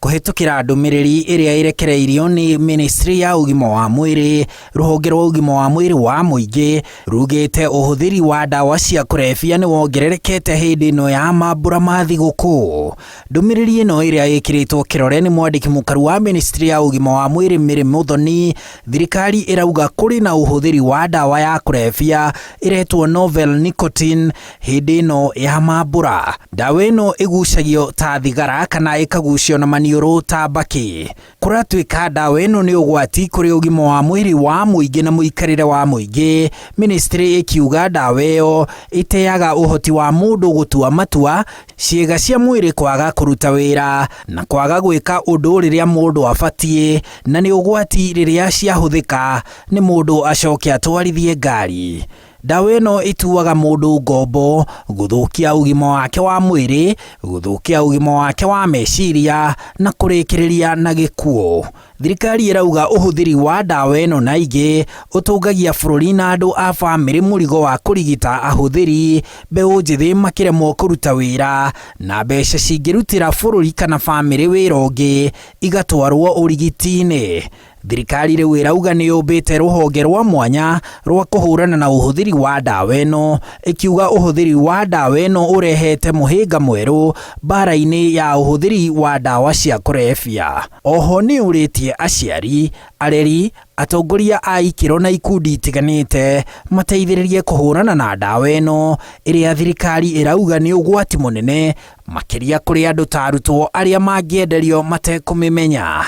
Kũhĩtũkĩra ndũmĩrĩri ĩrĩa ĩrekereirio nĩ ministry ya ũgima wa mwĩrĩ, rũhonge rwa ũgima wa mwĩrĩ wa mũingĩ rugĩte ũhũthĩri wa ndawa cia kũrebia nĩ wongererekete hĩndĩ ĩno ya mambũra ma thigũkũ. Ndũmĩrĩri ĩno ĩrĩa ĩkĩrĩtwo kĩrore nĩ mwandĩki mũkaru wa ministry ya ũgima wa mwĩrĩ Mary Muthoni, thirikari ĩrauga kũrĩ na ũhũthĩri wa ndawa ya kũrebia ĩretwo novel nicotine hĩndĩ ĩno ya mambũra. Ndawa ĩno ĩgucagio ta thigara kana ĩkagucio na maniũrũ ta mbakĩ. Kũratuĩka ndawa ĩno nĩ ũgwati kũrĩ ũgima wa mwĩrĩ wa mũingĩ na mũikarĩre wa mũingĩ, ministry ĩkiuga ndawa ĩyo ĩteaga ũhoti wa mũndũ gũtua matua, ciĩga cia mwĩrĩ kwaga kũruta wĩra na kwaga gwĩka ũndũ rĩrĩa mũndũ abatiĩ, na nĩ ũgwati rĩrĩa ciahũthĩka nĩ mũndũ acoke atwarithie ngari. Ndawa ĩno ĩtuaga mũndũ ngombo, gũthũkia ũgima wake wa mwĩrĩ, gũthũkia ũgima wake wa meciria na kũrĩkĩrĩria na gĩkuũ. Thirikari ĩrauga ũhũthĩri wa ndawa ĩno na ingĩ ũtũngagia bũrũri na andũ a bamĩrĩ mũrigo wa kũrigita ahũthĩri, mbeũ njĩthĩ makĩremwo kũruta wĩra, na mbeca cingĩrutĩra bũrũri kana bamĩrĩ wĩra ũngĩ igatwarwo ũrigiti-inĩ. Thirikari rĩu ĩrauga nĩ yũmbĩte rũhonge rwa mwanya rwa kũhũrana na ũhũthĩri wa ndawa ĩno, ĩkiuga ũhũthĩri wa ndawa ĩno ũrehete mũhĩnga mwerũ mbara-inĩ ya ũhũthĩri wa ndawa cia kũrebia. Oho nĩ yũrĩtie aciari, areri, atongoria a ikĩro na ikundi itiganĩte mateithĩrĩrie kũhũrana na ndawa ĩno ĩrĩa thirikari ĩrauga nĩ ũgwati mũnene makĩria kũrĩ andũ ta arutwo arĩa mangĩenderio matekũmĩmenya.